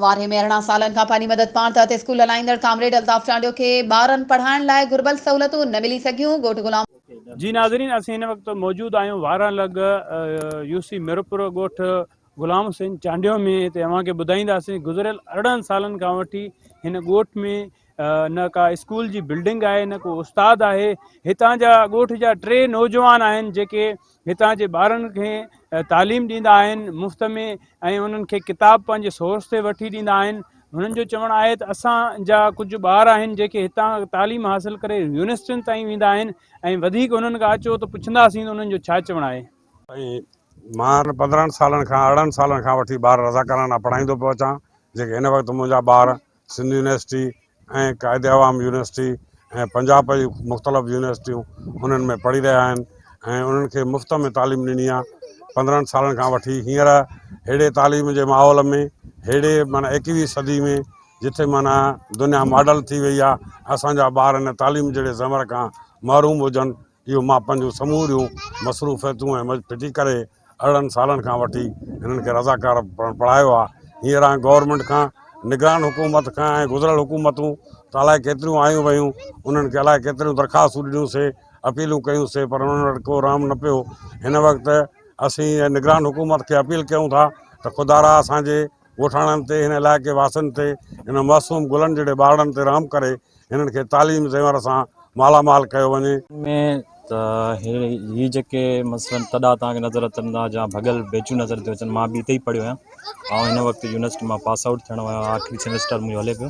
وارهه ۾ 18 سالن کان پنهنجي مدد پاڻ تحت اسڪول هلائيندڙ ڪامريڊ الطاف چانڊيو کي ٻارن پڙهائڻ لاء گهربل سهولتون نه ملي سگهيون، ڳوٺ غلام. جي ناظرين اسين هن وقت موجود آهيون وارهه لڳ يو سي ميرپور ڳوٺ غلام حسين چانڊيو ۾ هتي اوهان کي ٻڌائينداسين گذريل 18 سالن کان وٺي هن ڳوٺ ۾ نه ڪا اسڪول جي بلڊنگ آهي نه ڪو استاد آهي هتان جا ڳوٺ جا ٽي نوجوان آهن جيڪي هتان جي ٻارن کي تعليم ڏيندا آهن مفت ۾ ۽ انهن کي ڪتاب پنهنجي سورس تي وٺي ڏيندا آهن هنن جو چوڻ آهي ته اسان جا ڪجهه ٻار آهن جيڪي هتان تعليم حاصل ڪري يونيورسٽين تائين ويندا آهن ۽ وڌيڪ انهن کان اچو ته پڇنداسين ته انهن جو ڇا چوڻ آهي. ۽ مان 15 سالن کان 18 سالن کان وٺي ٻار رضاڪارانه پڙهائيندو پيو اچان جيڪي هن وقت منهنجا ٻار سنڌ يونيورسٽي ۽ قائد عوام يونيورسٽي ۽ پنجاب جون مختلف يونيورسٽيون انهن ۾ پڙهي رهيا آهن ۽ انهن کي مفت ۾ تعليم ڏني آهي 15 سالن کان وٺي هينئر ههڙي تعليم جي ماحول ۾ ههڙي معنيٰ ايڪويهين صدي ۾ جتي معنيٰ دنيا ماڊل ٿي وئي آهي اسانجا ٻار ان تعليم جهڙي زمر کان محروم هجن اهو مان پنهنجون سموريون مصروفيتون ۽ ڦٽي ڪري 18 سالن کان وٺي هنن کي رضاڪار پڙهايو آهي. هينئر هاڻي گورنمينٽ کان نگران حڪومت کان ۽ گذريل حڪومتون ته الائي ڪيتريون آيون ويون انهن کي الائي ڪيتريون درخواستون ڏنيون سي اپيلون ڪيون سي پر انهن وٽ ڪو رحم نه پيو. هن وقت اسين نگران حڪومت کي اپيل ڪيون ٿا ته خدارا اسان جي ڳوٺاڻن تي هن علائقي واسين تي هن معصوم گلن جهڙي ٻارڙن تي رحم ڪري هنن کي تعليم زيور سان مالا مال ڪيو وڃي. ۾ ته هي جيڪي مثلاً تڏا توهان کي نظر اچن ٿا يا ڀڳل بيچون نظر ٿيون اچن مان به اتي ئي پڙهيو آهيان آئون هن وقت يونيورسٽي مان پاس آئوٽ ٿيڻ وارو آهيان آخري سيمسٽر منهنجو هلي پيو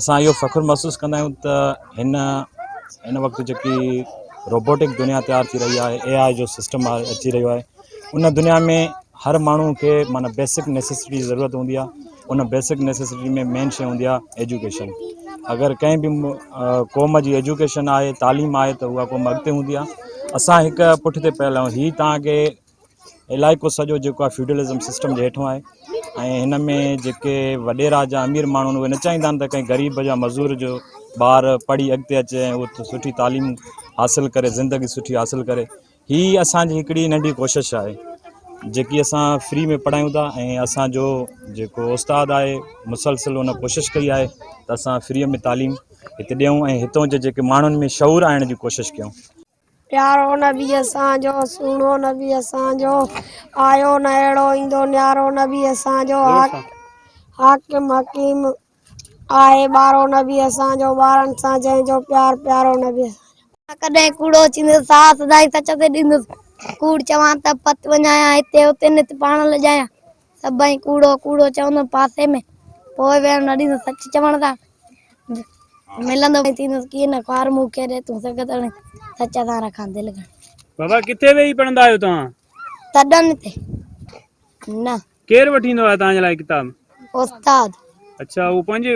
اسان اهو فخر محسوس ڪندا آهيون ته هن هن وقت جيڪي روبوٽڪ دنيا تيار ٿي رهي آهي اي آء جو سسٽم اچي رهيو آهي ان دنيا ۾ هر ماڻهو کي معنيٰ بيسڪ نيسيسٽي جي ضرورت هوندي آهي ان بيسڪ نيسيسٽي ۾ مين شي هوندي آهي ايجوڪيشن اگر ڪنهن به قوم جي ايجوڪيشن آهي تعليم آهي ته اها قوم اڳتي هوندي آهي اسان هڪ پٺتي پيل آهيون هي توهان کي علائقو سڄو جيڪو آهي فيوڊلزم سسٽم جي هيٺو آهي ۽ هن ۾ جيڪي وڏيرا جا امير ماڻهو آهن اهي نه چاهيندا آهن ته ڪنهن غريب يا مزور جو ٻار پڙهي اڳتي اچي ۽ اهو سٺي تعليم حاصل ڪري زندگي سٺي حاصل ڪري هي اسان جي هڪڙي ننڍي ڪوشش آهي جيڪي اسان فري ۾ پڙهايون ٿا ۽ اسان جو جيڪو استاد آهي مسلسل ان ڪوشش ڪئي آهي ته اسان فري ۾ تعليم هتي ڏيون ۽ هتون جي جيڪي ماڻهن ۾ شعور آڻڻ جي ڪوشش ڪيون. پيارو نبي اسان جو سهڻو نبي اسان جو آيو نه اهڙو ايندو نيارو نبي اسان جو حاڪم حڪيم آهي ٻارو نبي اسان جو ٻارن سان جنهن جو پيار پيارو نبي اسان جو. نه ڪڏهن ڪوڙو چيندس ساهه سدائين سچ تي ڏيندس ڪوڙ چوان ته پت وڃايان هتي هتي نت پاڻ لڄايان سڀئي ڪوڙو ڪوڙو چوندم پاسي ۾ پوء ويهڻ نه ڏيندس سچ چوڻ سان ملندو ٿيندس ڪيئن نه خوار مون کي ڏي تون سگهه تڻي سچ سان رکان دل گهڻي. بابا ڪٿي ويهي پڙهندا آهيو توهان؟ تڏن تي نه. ڪير وٺي ايندو آهي توهان جي لاء ڪتاب؟ استاد. اڇا هو پنهنجي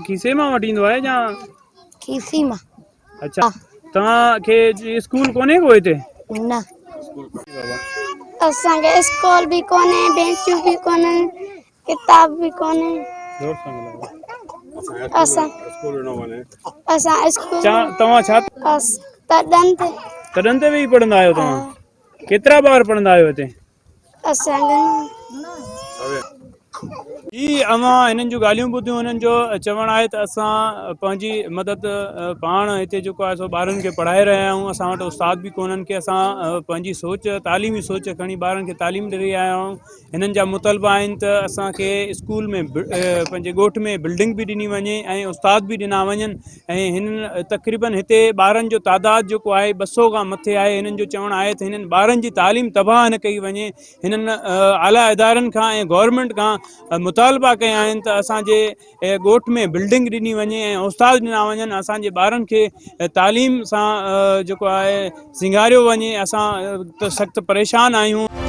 کيسي مان وٺي ايندو آهي يا؟ کيسي مان. اڇا توهان کي اسڪول ڪونهي ڪو هتي؟ نه. اسان کي اسڪول به ڪونهي بينچون به ڪونهن ڪتاب به ڪونهي. زور سان ڳالهايو. اسان اسان اسڪول توهان ڇا تڏن تي تڏن تي ويهي پڙهندا آهيو توهان ڪيترا ٻار پڙهندا آهيو هتي؟ جي اوهان هنن جون ڳالهيون ٻڌيون هنن جو چوڻ آهي ته اسان پنهنجي مدد پاڻ هتي جيڪو آهي سو ٻارن کي پڙهائي رهيا آهيون اسان وٽ استاد به ڪونهن ڪي اسان پنهنجي سوچ تعليمي سوچ کڻي ٻارن کي تعليم ڏئي رهيا آهيون هنن جا مطالبا آهن ته اسان کي اسڪول ۾ پنهنجي ڳوٺ ۾ بلڊنگ به ڏني وڃي ۽ استاد به ڏنا وڃن ۽ هنن تقريبن هتي ٻارن جو تعداد جيڪو آهي 200 کان مٿي آهي هنن جو چوڻ آهي ته هنن ٻارن جي تعليم تباهه نه ڪئي وڃي هنن اعليٰ ادارن کان ۽ گورنمينٽ کان مطالبا ڪيا آهن ته اسان جي ڳوٺ ۾ بلڊنگ ڏني وڃي ۽ استاد ڏنا وڃن اسان جي ٻارن کي تعليم سان جيڪو آهي سينگاريو وڃي اسان ته سخت پريشان آهيون.